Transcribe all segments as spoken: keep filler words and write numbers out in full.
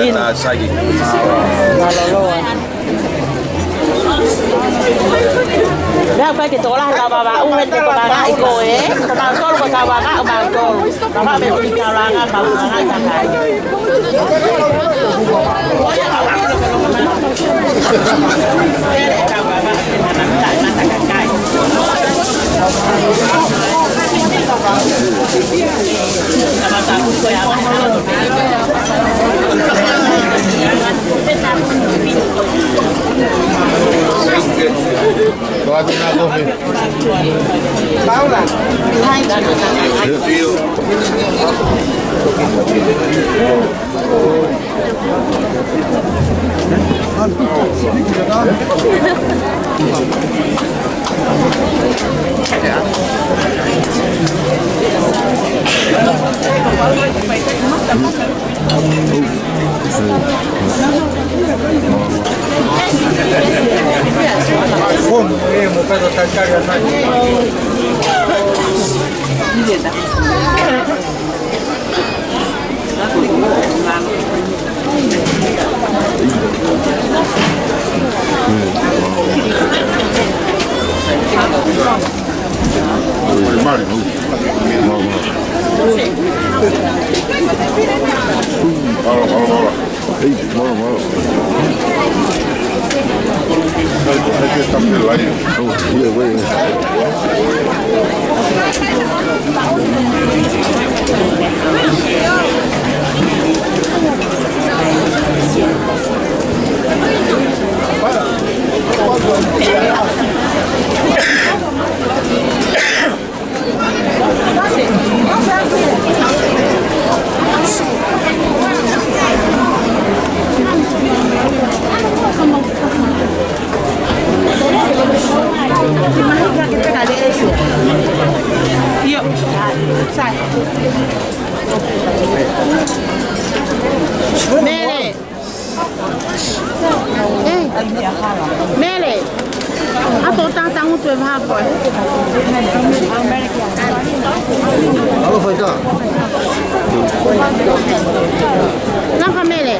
Ina. Mālōlō ā. Meʻa pē ke tokolahi ka vavaʻu he te ko vavaʻu ko ē. Ko mautolu ko tau vavaʻu mautolu. Vavaʻu me te tau langa, vavaʻu langa takai. Paula, behind you. Mele. ʻEi, Mele. ʻA e tō tātangutu e maha ko ē. Alo, faitā. Laka Mele.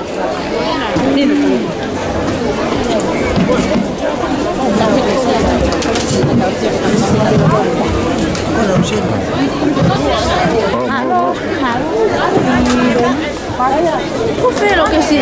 Ko fē lo ke si.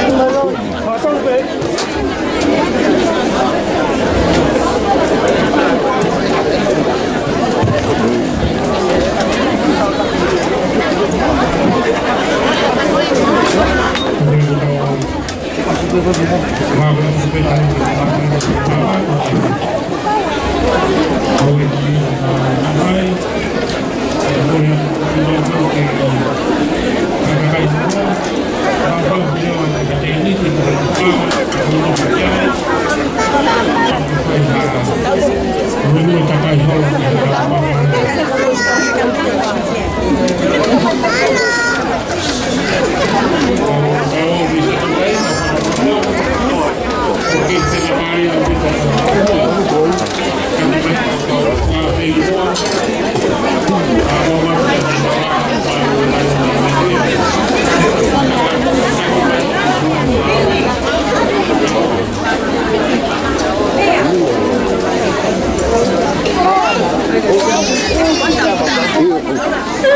Yeah,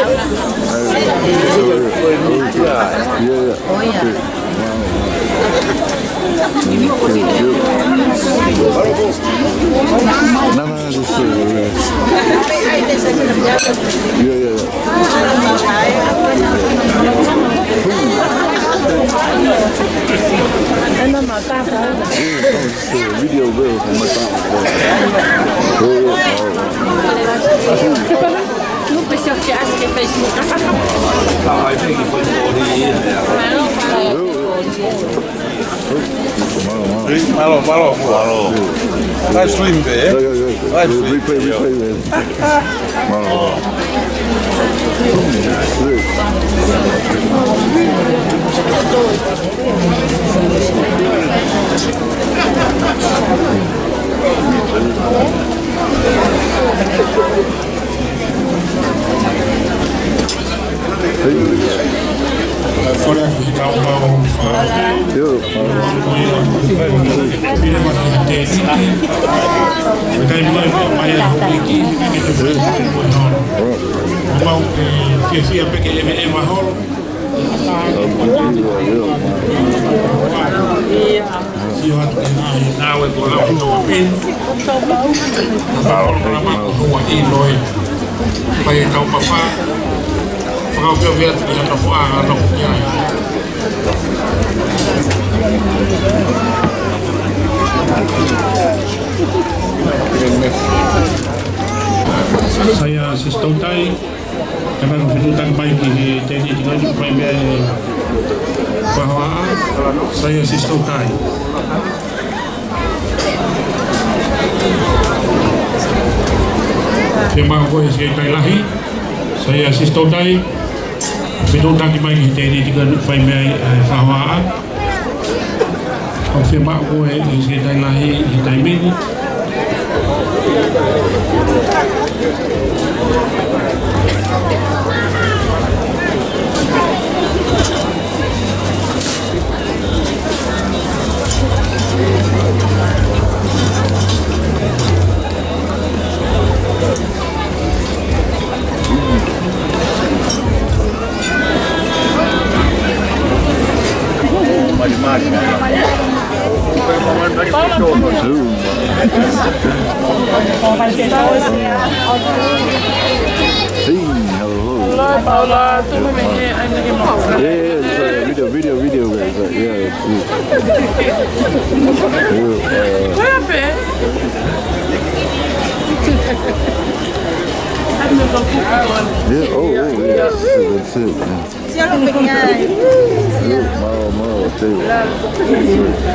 yeah. No, no, no, just, uh, yeah, yeah, yeah. Video, bro. No, pues yo qué hace que Facebook. Mālō, mālō. Mālō, mālō. Live stream pē, ē? Live stream. Replay, replay, man. Mālō. Kole atu ki he kau mau, ʻio. Pile mai ki he tēniti. Ko e taimi ko ē ʻe meʻa mai ai hoku ʻeiki, ke te fai atu ko e holo. Mau ke fiefia pē ke ʻeveʻeva holo. Sio atu ki he ngaahi ngāue kuo lava ʻi Tonga pē. Ka ʻoku lava ko Hawaiʻi loi. Pea ʻi he kau papa. Fakaʻofoʻofa atu ki he kau foʻi ngaahi nofo ki ai. Saiasi Sitoutai. Kae ʻoua ʻe fetuʻutaki mai ki he tēniti ko eni, fai mei ai e fakahohaʻa, Saiasi Sitoutai. Fiemaʻu ko ē ʻe he Sekelitali Lahi, Saiasi Sitoutai, fetuʻutaki mai ki he tēniti ko eni, fai mei ai e fakahohaʻa. ʻOku fiemaʻu ko ē ʻe he Sekelitali Lahi ʻi he taimi ni. Hey, hello. Hello, Paula. Tuku mei he, ai, mei he mo. Yeah, yeah, sorry. Video, video, video, guys. Uh, yeah, it's, uh, yeah, uh, What happened? Yeah, oh, oh, yeah, that's it, that's it, yeah. Mālō, mālō, thank you.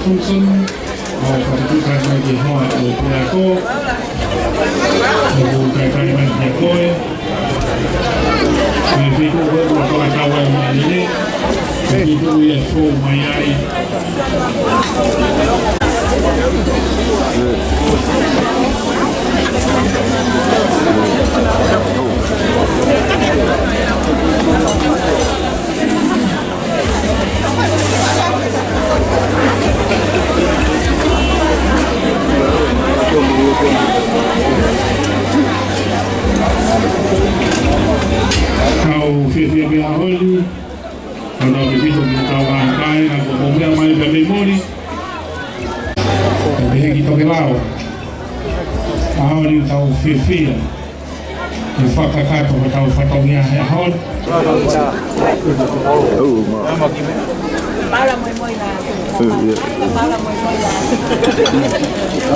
Thompson, ʻo fakatuʻu mai ki he hoa ʻo Peako. ʻOku talitali mai kia koe. Ko e feituʻu ko ē ʻoku tau ʻi ai ʻa e meʻa lelei. Ko e feituʻu ia ʻe fou mai ai. Kau fiefia pē ʻaho ni, kau tau fefito ki he kau kakai, ka ko e meʻa mai pē mei muli. Pehē ki Tokelau, ʻaho ni tau fiefia. ʻI he fakakakato ʻo hotau fatongia he ʻaho ni. Oh, ma. Paula moi moi la. Oh, yeah. Paula moi moi la.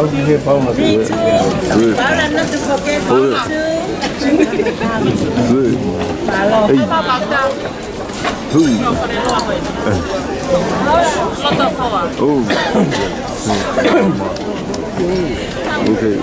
Au ki he Paula. Me too. Yeah. Paula, not to forget. Oh, yeah. Paula. Hey. Paula. Who? Oh. Okay.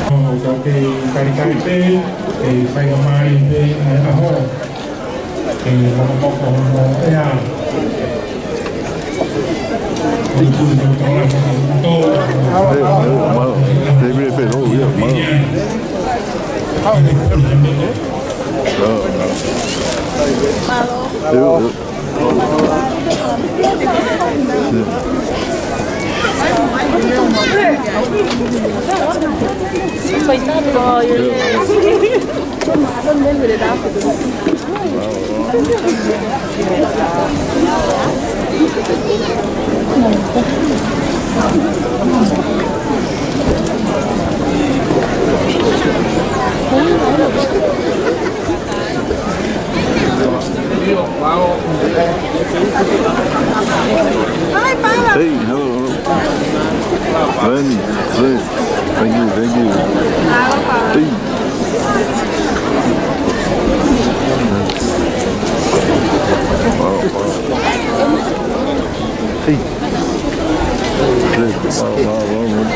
ʻOku ou kei talitali pē, ʻe faingamālie pē ʻa e ʻaho. ʻE mokomoko hono ʻea. Hi, Paula. Hey, hello, hello. Lenny, Lenny. Thank you, thank you. Hey. Wow, wow. Hey. Hey, wow, wow, wow, wow.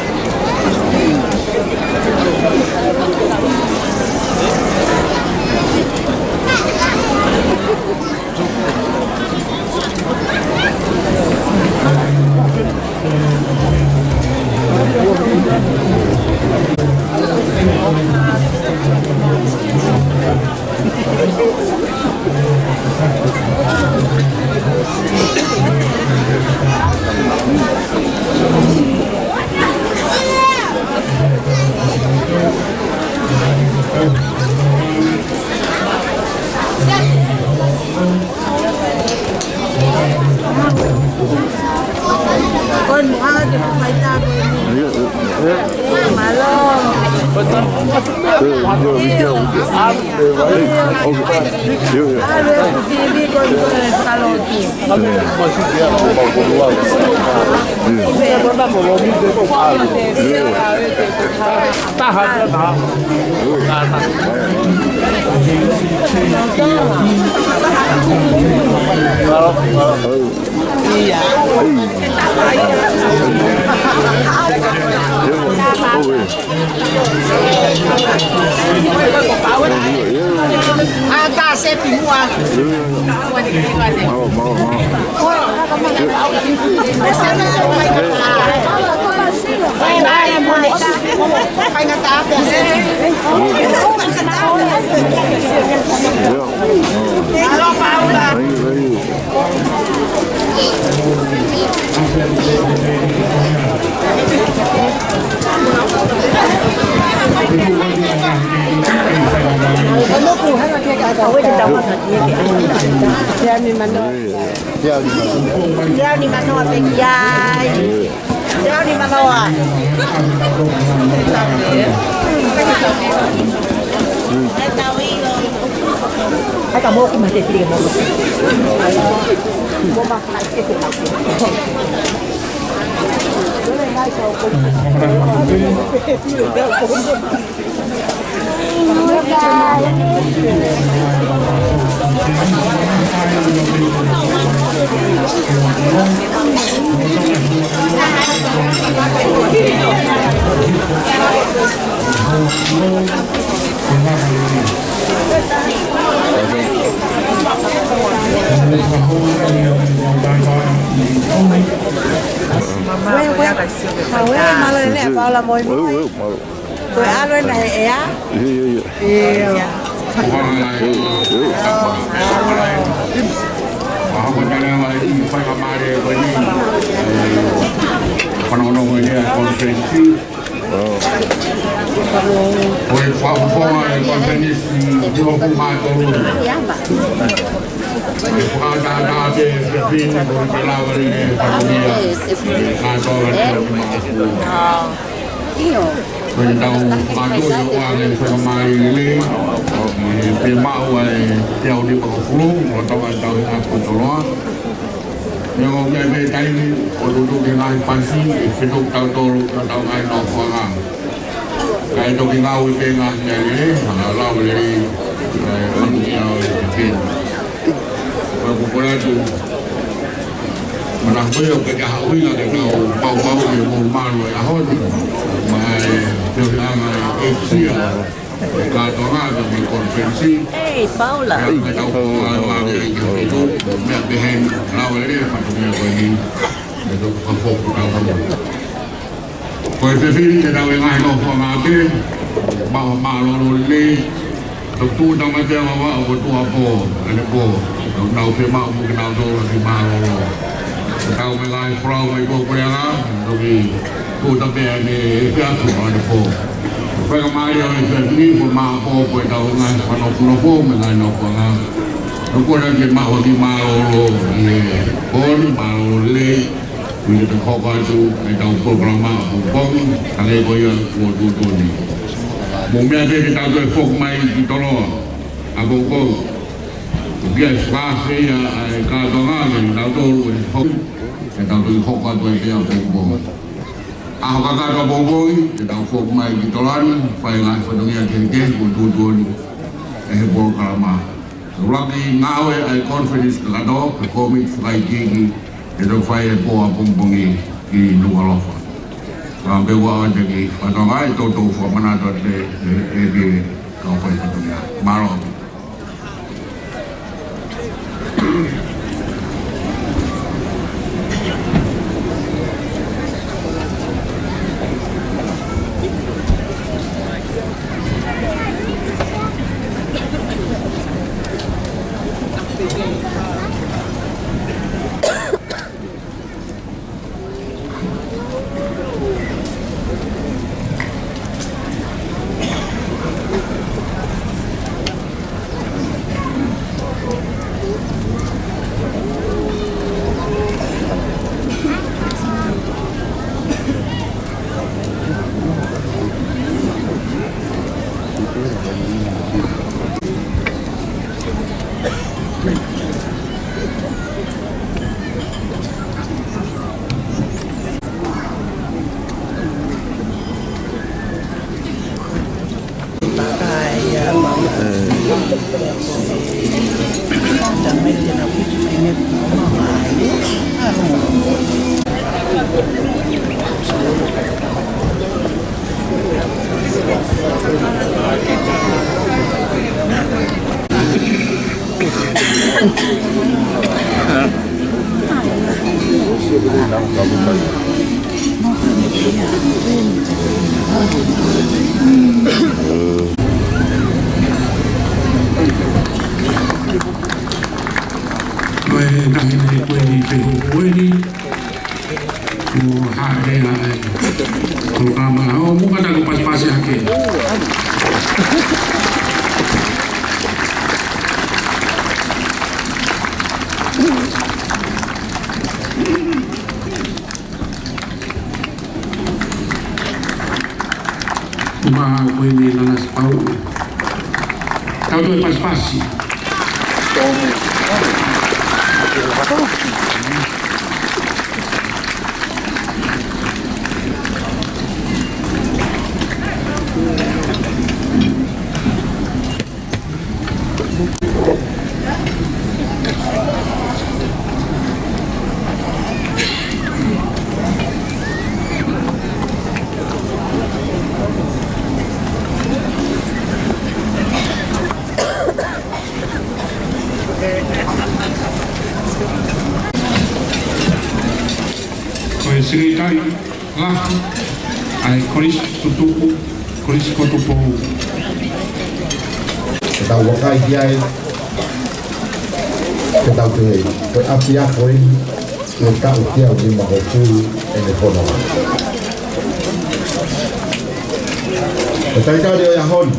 Ko e muʻa ke fai tā ko eni. Mālō. Alo, T V ko eni ko e kaloki. Taha na. Ia. ʻA, ka se pi mua. Mau, mau, mau. Siauni manoa pē ki ai. Siauni manoa. Ue, ue. Ue, mālō e lea, Paula, moi, moi. Ue, ue, mālō. Ko e ʻalu ena e ʻea? ʻIo, ʻio, ʻio. ʻIo. Ko e fakafofonga e konifelenisi ʻi hoku mātolu. ʻE fakatātā pē e fefine ko e lava lelei e fatongia. Kātoa lelei e mātolu. Ko e tau mātolu ʻo ʻoange fakamālō lelei. ʻE pē maʻu ai e teau ni pakafulu, ʻo tau ʻa tau he ʻapi Toloa. ʻE ʻo meʻa pē taimi, ʻo tutu ke ngaahi pasi, ʻe fetuku tautolu, ka tau ngaahi nofoʻanga. Kae toki ngāue pē ngaahi meʻa lelei, ʻa e lava lelei, ʻa e fatongia ʻo e fefine. Ko e kole atu, manako ʻo ke kaha ʻuhinga ke tau maumau ʻi he mou malu e ʻaho ni. Mai, te u hanga e ʻEsia. Ka tō ngā ka mei konifelenisi. Ei, Paula. Ka tau kō ngā ngā mei ki fitu. Meʻa pehē ni, lava lelei e fatongia ko eni. Meʻa tō ka foku tau ngā. Ko e fefine te tau e ngaahi nofoʻanga pē. Mālō, mālōlō lelei. Tō tū tau mate a wawa o ko tū a pō. Ane pō. Tau nau pē mau mo ke nau tō ki mālōlō. Tau me ngaahi folau mai ko Puleʻanga. Toki Ko ta pea ne e pea fu ane po. Fakamālō e fefine ko e māpō ko e tau ngaahi fanofonofo mo e ngaahi nofoʻanga. Ko kona ke maʻu ʻaki mālōlō ʻi he pō ni, mālōlō lelei. Ko ia te u hoko atu e tau polokalama ʻapongipongi, hangē ko ia kuo tuʻutuʻuni. Mou meʻa pē ke tau toe foki mai ki Toloa ʻapongipongi. Ko ia e fakaafeʻi ʻa e kātoanga mei tautolu e hoko, ke tau toe hoko atu e pea ʻapongipongi. ʻAho kakato ʻapongipongi, te tau foki mai ki Toloa ni, fai ngaahi fatongia kehekehe kuo tuʻutuʻuni ʻe he polokalama. Ke ʻuluaki ngāue ʻa e konifelenisi kakato, pe kōmiti fakaikiiki, ke tau fai e pō ʻapongipongi ki Nukuʻalofa. Ka pē ua ʻo te ki fatongia ʻe toutou fakamanatu atu ʻe, ʻe, ʻe Pile, kau fai fatongia. Mālō. Ko e tahi ni ko eni pē hoʻo ko eni. Ko haʻele ai. Ko kama o muka taku pasipasi hake. Uma ko eni Nanasipauʻu. Tau toe pasipasi. Ko e Sekelitali Lahi ʻa e Kolisi Tutuku, Kolisi ko Tupou. Ke tau vakai ki ai, ke tau pehē, ko e ʻapiako eni, ko e taʻu teau nimangofulu ʻene fononga. Ko e talitali ʻo e ʻaho ni.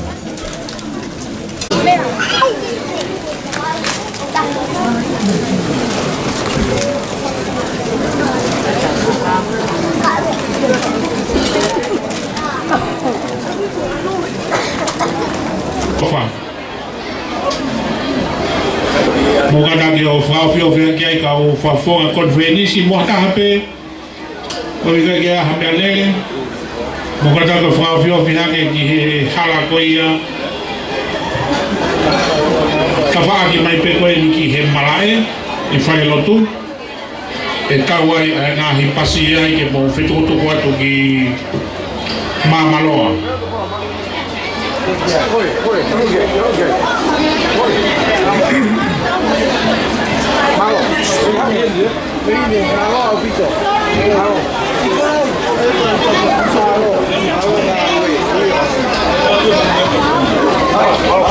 Mou kātaki ʻo fakaʻofoʻofa ki ai kau fakafofonga konifelenisi mo ha taha pē ʻoku ʻikai ke ʻi ai ha meʻalele. Mou kātaki ʻo fakaʻofoʻofa hake ki he hala ko ia. Tafaʻaki mai pē ko eni ki he malaʻe ʻi he falelotu. ʻE kau ai ʻa e ngaahi pasi ai ke mou fetukutuku atu ki Māmaloa.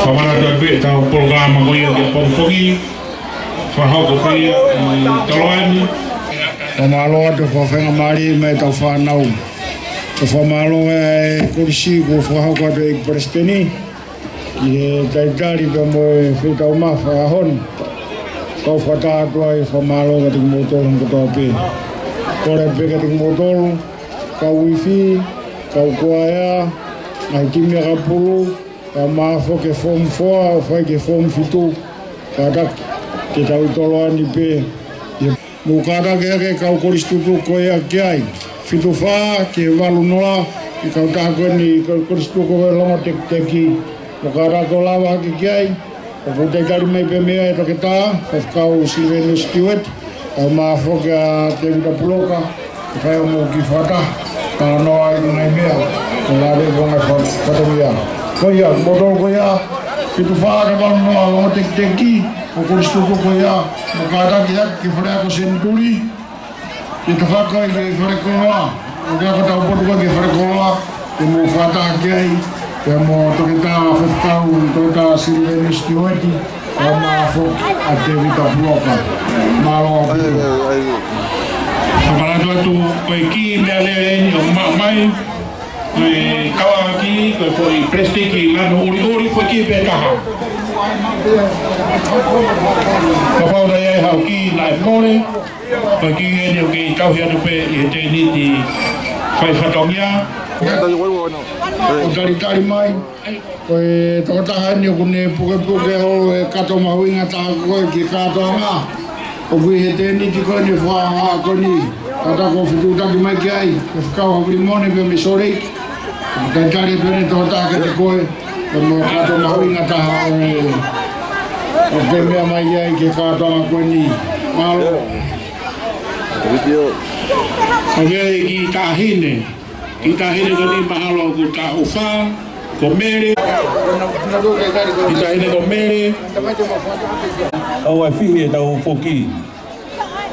Fakamanatu atu pē ʻetau polokalama ko ia ki he pongipongi. Fakahoko pē ia ʻi Toloani. Fakamālō atu, fakafaingamālie mei heʻetau fānau. Ko e fakamālō ʻa e kolisi kuo fakahoko atu ʻe he Palesiteni ki he talitali pea mo e feitaumafa ʻo e ʻaho ni. Kau fakataha atu ai e fakamālō kiate kimoutolu kotoa pē. Kole pē kiate kimoutolu, kau uifi, kau kuaea, ngaahi timi ʻakapulu, kae ʻumaʻā foki e Form Four, ʻo fai ki he Form Fitu, kātaki ke tau ʻi Toloani pē. Mou kātaki hake kau kolisi tutuku ko ia ki ai. Fitu fā ki he valu noa, ki he kautaha ko eni ko e kolisi tutuku ko e Longotekiteki. Mou kātaki ʻo lava hake ki ai. ʻOku talitali mai pē mei ai e toketā, Faifekau Siliveni Sitiueti, kae ʻumaʻā foki ʻa Tēvita Puloka, ke fai hoʻomou kiʻi fakataha, talanoa ai ki he ngaahi meʻa, ko e lave ko e ngaahi fa-, fatongia. Ko ia, kimoutolu ko ia, fitu fā ki he valu noa, Longotekiteki, ko e kolisi tutuku ko ia, mou kātaki hake ki he fale ako Senituli, ke tau fakahoko ai ki he falekoloa, ʻo ke ako taupotu ko ē ki he falekoloa, ke mou fakataha ki ai, pea mo e toketā faifekau, toketā Siliveni Sitiueti, kae ʻumaʻā foki ʻa Tēvita Puloka. Mālō ʻaupito. Fakamanatu atu, ko e kiʻi meʻalele eni ʻoku maʻu mai, ko e kau ʻaki, ko e foʻi palesitiki lanu ʻuliʻuli, foʻi kiʻi pē taha. Kapau naʻe ʻi ai haʻo kiʻi naʻe mole, ko e kiʻi eni ʻoku kei tauhi atu pē ʻi he tēniti fai fatongia. ʻO talitali mai, ko e tokotaha eni ʻoku ne pukepuke holo e kato mahuʻinga taha ko ē ki he kātoanga. ʻOku ʻi he tēniti ko eni fakaʻaho ko eni. Kātaki ʻo fetuʻutaki mai ki ai, Faifekau Havilimone pea mei Salt Lake. Talitali pē eni e tokotaha kiate koe, pea mo e kato mahuʻinga taha ʻo e, ʻo ke meʻa mai ai ki he kātoanga ko eni. Mālō. ʻOku ʻi ai e kiʻi taʻahine. Kiʻi taʻahine ko eni mahalo ʻoku taʻu fā, ko Mele. Kiʻi taʻahine ko Mele. ʻOku ʻi ai e fihi ʻetau foki.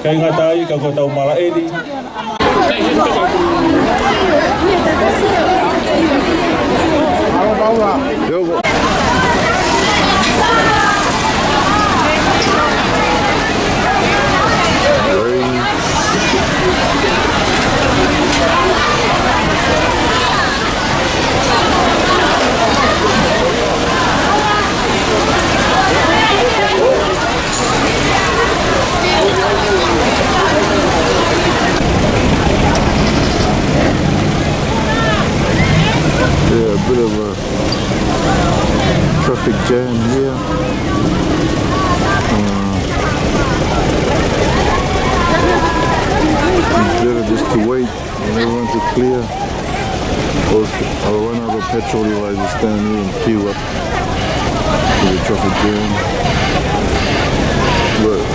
Kāinga, tā ia ka ko ʻetau malaʻe ni. Yeah, a bit of a traffic jam here. Okay, I'll run out of petrol devices down here and queue up for the traffic jam. Look.